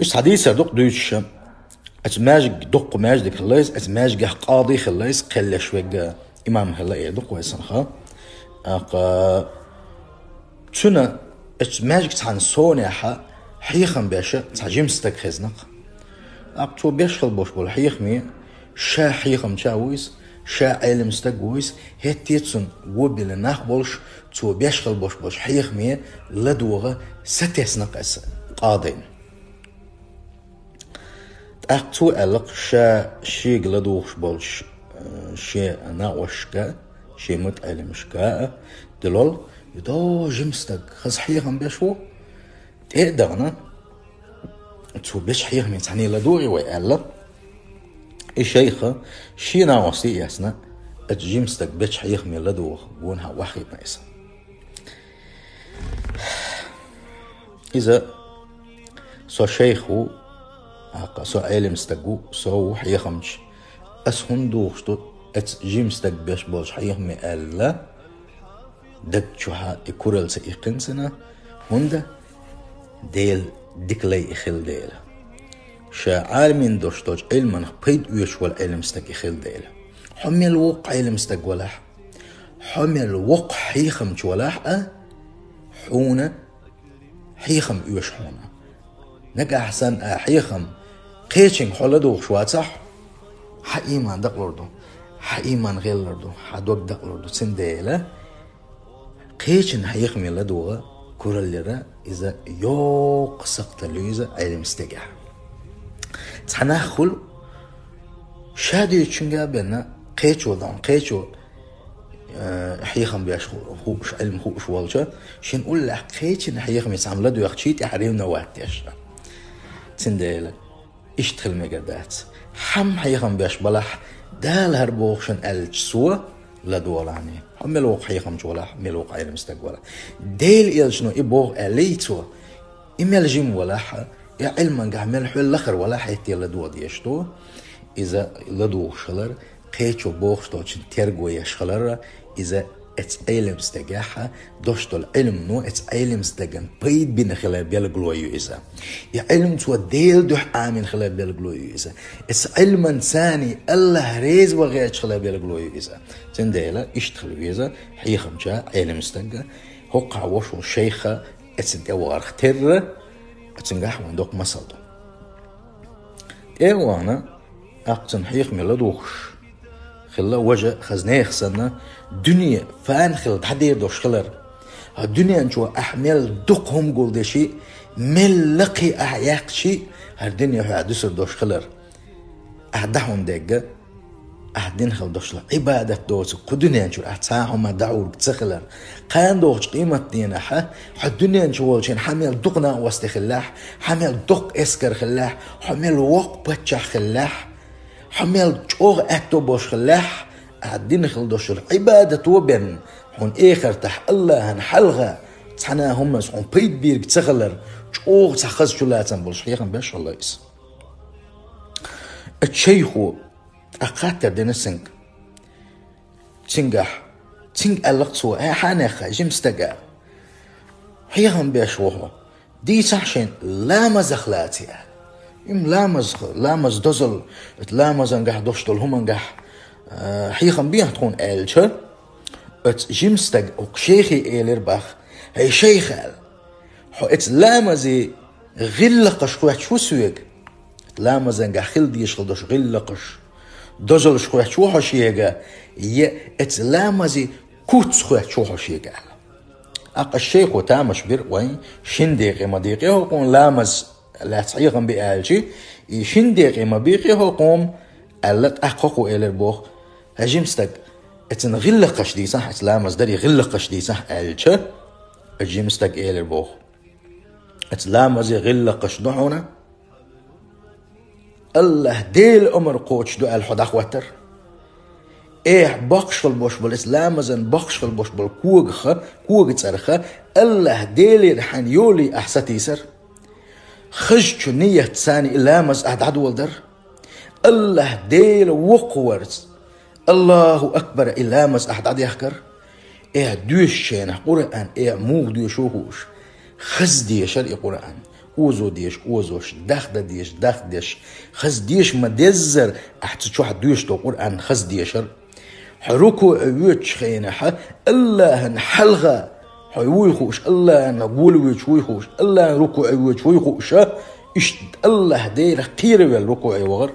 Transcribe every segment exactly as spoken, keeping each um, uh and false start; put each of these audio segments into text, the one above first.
Иштта хьадийцар ду-кх дуьйцуш. Оцу маьждиг, дуккха маьждиг хилла иза, оцу маьждигехь къади хилла иза, кхел еш верг имам хилла эр ду-кх вай санна. ТӀаккха цуьнан оцу маьждиган цхьана совнехь хьехам беш цхьа жима стаг хезна-кх. ТӀаккха цо беш хилла болуш болу хьехаме ша хьехамча а ву иза, ша Ӏелам стаг а ву иза, хӀетте а цунна го биллина нах а болуш, цо беш хилла болуш болчу хьехаме ладогӀа сатесна-кх оцу къадина. ТӀаккха цо аьлла-кх ша шега ладугӀуш болчу, э, шен накъосташка, шен мутаӀеллимашка а, делахь и дӀо жима стаг хаза хьехам беш ву, тӀе а дахана, цо бечу хьехаме цхьаьна ладогӀий вай аьлла. И шайх шен накъостий а эцна, оцу жима стага бечу хьехаме ладогӀа гонахьа охьахиъна иза. Иза со шайх ву, тӀаккха со Ӏелам стаг ву, со ву хьехамча. Ас хӀунда дугӀуш ду оцу жима стага беш болчу хьехаме аьлла, даг чохь и куралла ца иккхина цуьнан, хӀунда Делан дика лай и хилла дела. Ша Ӏаламийн дош долчу Ӏилманах пайда оьцуш волу Ӏелам стаг и хилла дела. Хьо мел воккха Ӏелам стаг валахь, хьо мел воккха хьехамча валахь а, хьуна хьехам оьшу хьуна. Нагахь санна а хьехам кхечуьнга хьо ладугӀуш вацахь, хьан ийман дакъалур ду, хьан ийман гӀеллур ду, хьан дог дакъалур ду, цундела кхечуьнан хьехаме ладогӀа кураллера иза йоккха сакхталла ю иза Ӏелам стегехь. Цхьа нах хуьлу, ша дуьйцучуьнга а бен, кхечо дон, кхечо э, хьехам беш ху-, хууш, Ӏилма хууш волча, шен уллехь кхечуьнан хьехаме цхьамма ладоьгӀчий тӀехь ревновать деш. Цундела иштта хила мегар дац. Хьан хьехам беш балахь, Дала хӀара боху шуна аьлча, цо ладогӀалахь. Хьо мел воккха хьехамча валахь, мел воккха Ӏелам стаг валахь. Делан элчано и боху аьллий цо, и мел жима валахь, и Ӏилмангахь мел хьол лахара валахь, хӀетте ладогӀа дезаш ду. Иза ладугӀуш хилар, кхечо бохуш долчун терго еш хилар, иза оцу Ӏелам стегехь дош долу Ӏилмано оцу Ӏелам стеган пайда бина хилар белгало ю иза. И Ӏилма цо Делан дуьхьа Ӏамийна хилар белгало ю иза. Оцу Ӏилманца царний АллахӀ реза ван гӀерташ хилар белгало ю иза. Цундела иштта хила веза хьехамча Ӏелам стаг, хӀокхахь вошо шайх а, оцунна тӀе вахарх терра, оцуьнгахь вайн доккха масал ду. ТӀе а вахана, тӀаккха цунна хьехаме ладугӀуш хилла важа, хаза нехан санна, дуьне фана хилла дӀадер долуш хилар. ХӀара дуьнен чу ахь мел дукха хӀума гулдеший, мел лакхий ахь яьккхичий, хӀара дуьне хьоьга дуьсур долуш хилар. Ахь дӀа хӀунда дегга, ахь дина хила долуш долу Ӏибадат доцург кху дуьнен чуьра ахь цхьа а хӀума дӀахьург ца хилар, кхана догӀучу къематдийнахь хьо дуьнен чу волчийн хьан мел дукха накъостий хиллехь, хьан мел доккха эскар хиллехь, хьо мел воккха паччахь хиллехь, хьо мел чӀогӀа аьтто болуш хиллехь, ахь дина хила долуш долу Ӏибадато бен, хьуна эхартахь АллахӀан хьалха цхьана а хӀуманца хьуна пайда бийриг ца хилар, чӀогӀа цхьа хаза чулацам болуш хьехам беш хилла иза. Оцу шайхо тӀаккха хаттар дина цуьнга. Цуьнгахь, цуьнга аьлла-кх цо: «Э, хьанехха, жима стага, хьехам беш ву хьо, дийцахь шайна ламазах лаций», — аьлла. Им ламаз, ламаз дозалла, ламазангахь дош долу хӀумангахь, э, хьехам бехьа тхуна аьлча, оцу жима стага оцу шайхе элира боху: «ХӀей шайх, — аьлла, — хьо оцу ламазан гӀиллакхаш хоьттуш ву соьга? Ламазангахь хила дезаш хила долуш гӀиллакхаш, дозаллаш хоьттуш ву хьо шега, я оцу ламазан куц хоьттуш ву хьо шега?» — аьлла. ТӀаккха шайхо тамаш бира вайн: «Шина декъе ма декъе хӀокхуна ламаз лаьцна хьехам бе», — аьлча, «И шина декъе ма бекъе хӀокхуна», — аьлла, тӀаккха хӀокхо элира боху: «ХӀей жима стаг, оцун гӀиллакхаш дийцахь, оцу ламаз даран гӀиллакхаш дийцахь», — аьлча, оцу жима стага элира боху: «Оцу ламазан гӀиллакхаш ду хьуна АллахӀ Делан омра кхочуш ду аьлла хьо дӀахӀоттар. Эхь боккхуш хила болуш болу, оцу ламазан боккхуш хила болуш болу когах, кога цӀарах АллахӀ Делера хьайна йолий ахь сатийсар. Хазачу ниятца царна и ламаз ахь дӀадоладар. АллахӀ Дела воккхаварца, Аллаху акбар, и ламаз ахь дӀадехкар. Эхь доьшучу хенахь Къуръан, эхь муха доьшо хууш, хаза дешар и Къуръан. озо деш озош, дахда деш дахдеш, хаза деш ма деззара, ахь цу чохь доьшуш долу Къуръан хаза дешар. Хьо рукуӀе воьдучу хенахь АллахӀана хьалха хьо вуй хууш, АллахӀана гӀоли воьдуш вуй хууш, АллахӀана рукуӀе воьдуш вуй хууш, иштта АллахӀ Делах кхеравелла рукуӀе вахар.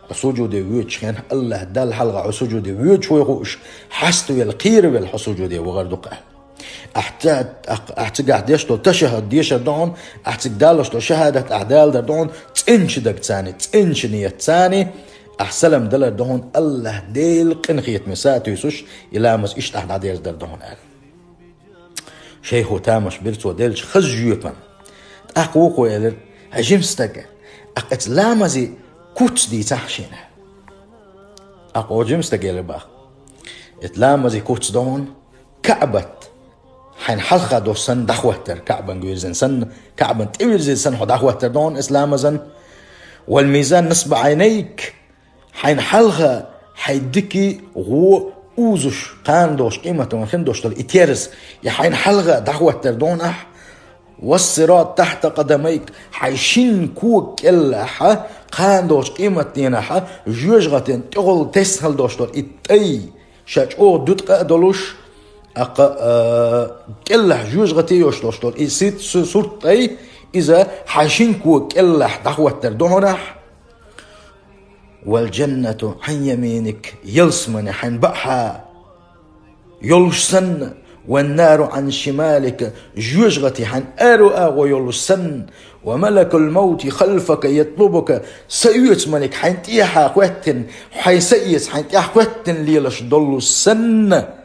Хьо сужуде воьдучу хенахь АллахӀ Далла хьалха хьо сужуде воьдуш вуй хууш, хьаставелла, кхеравелла хьо сужуде вахар ду-кх аьлла. Ахь ца-, ахь, ахь цигахь деш долу ташаххьуд дешар ду хьуна, ахь цига далош долу шахӀадат ахь даладар ду хьуна, цӀеначу дагца, цӀеначу ниятца, ахь салам далар ду хьуна, АллахӀ Делан къинхетаме са а туьйсуш, и ламаз иштта ахь дӀадерзадар ду хьуна аьлла. Шайхо тамаш бира цо деллачу хаза жоьпана. ТӀаккха вукхо элира: «ХӀай жима стаг, ахь оцу ламазан куц дийцахьа шена». ТӀаккха оцу жима стага элира боху: «Оцу ламазан куц ду хьуна КаӀбат хьайна хьалха долуш санна дӀахӀоттар, КаӀбанга вирзина санна, КаӀбана тӀе вирзина санна хьо дӀахӀоттар ду хьуна оцу ламазан. Вал мизан насба Ӏайнайк, хьайна хьалха хьайн дикий гӀо узуш, кхана долуш къематдийнахь хин долуш долу и терза, и хьайна хьалха дӀахӀоттар ду хьуна ахь. Вас сират тахьта къадамайк, хьайн шина кога кӀеллахь, кхана долчу къематдийнахь жоьжахатин тӀехула тесна хила долуш долу и тӀай, ша чӀогӀа дуткъа а долуш, аккха, а, кӀеллахь жоьжахате йолуш долуш долу и сит-, су-, сурт тӀай, иза хьайн шина кога кӀеллахь дӀахӀоттар ду хьуна ахь. Вал джаннату Ӏан яминик, ялсамани хьайн баӀахьа йолуш санна, ван нару Ӏан шималика, жоьжахати хьайн аьрру агӀо йолуш санна, ва малакул маути халфака ятлубука, са оьцу малик хьайн тӀехьа хӀоьттина, хьайн са эца хьайн тӀехь хӀоьттина лелаш долуш санна.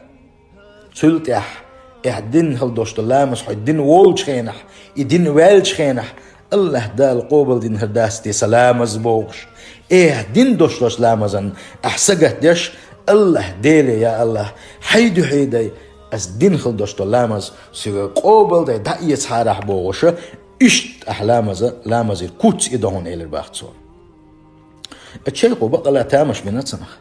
Цул тӀаьхьа, эхь дина хила долуш долу ламаз хьо дина волчу хенахь, и дина ваьллачу хенахь, АллахӀ Дала къобалдина хир дац те сан ламаз бохуш, эхь дина долуш долчу ламазан ахь сагатдеш, АллахӀ Деле, я АллахӀ, хьайн дуьхьа дай, ас дина хила долуш долу ламаз соьга къобалдай дӀаэцахьарахь бохуша, иштта ахь ламаза, ламазера куц и ду хьуна элира боху цо. Шайхо бакъала тамаш бина цунах.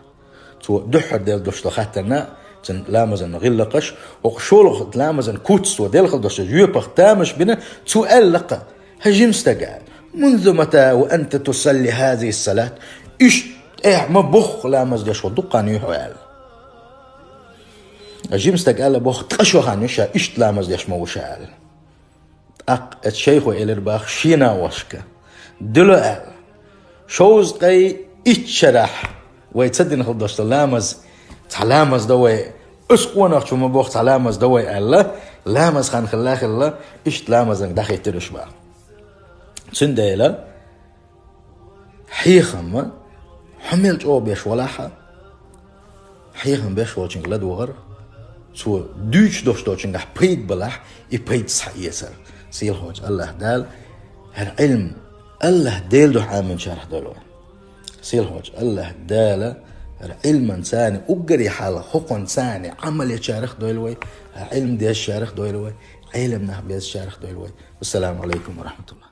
Цо дуьххьара делла долуш долу хаттарна, цуьнан ламазан гӀиллакхаш, хӀокху шолгӀа ламазан куц цо делла хила долуш жоьпах тамаш бина, цо аьлла-кха: «ХӀай жима стаг, мунзу мата ва анта тусалли хӀазихи салат?» Иштта тӀехь ма бохху ламаз деш хьо дуккха хан ю хьо аьлла. Жима стаг аьлла бохху: «Ткъа шо хан ю ша иштта ламаз деш ма ву ша», аьлла. ТӀаккха оцу шайхо элира боху шена вошка: «Дуьла», аьлла. «Шовзткъе итт шарахь вай ца дина хила долуш долу ламаз, цхьа ламаз до вай, оцу къонахчо ма бохху цхьа ламаз до вай», аьлла, ламаз хан хилла а хилла, иштта ламазанга дӀахӀиттира уьш боху. Цундела хьехам, хьо мел чӀогӀа беш валахь а, хьехам беш волчуьнга ладогӀар, цо дуьйцуш долуш долчуьнгахь пайда балахь, и пайда схьаэцар. Сийлахьчу АллахӀ Дала хӀара Ӏилма АллахӀ Делан дуьхьа Ӏаминчарах дойла вай. Сийлахьчу АллахӀ Дала хӀара Ӏилманца уггаре хьалха хӀокхунца Ӏамал ечарах дойла вай, хӀара Ӏилма дезачарах дойла вай, Ӏелам нах безачарах дойла вай. Вассаламу Ӏалайкум ва рахьматуллахӀ.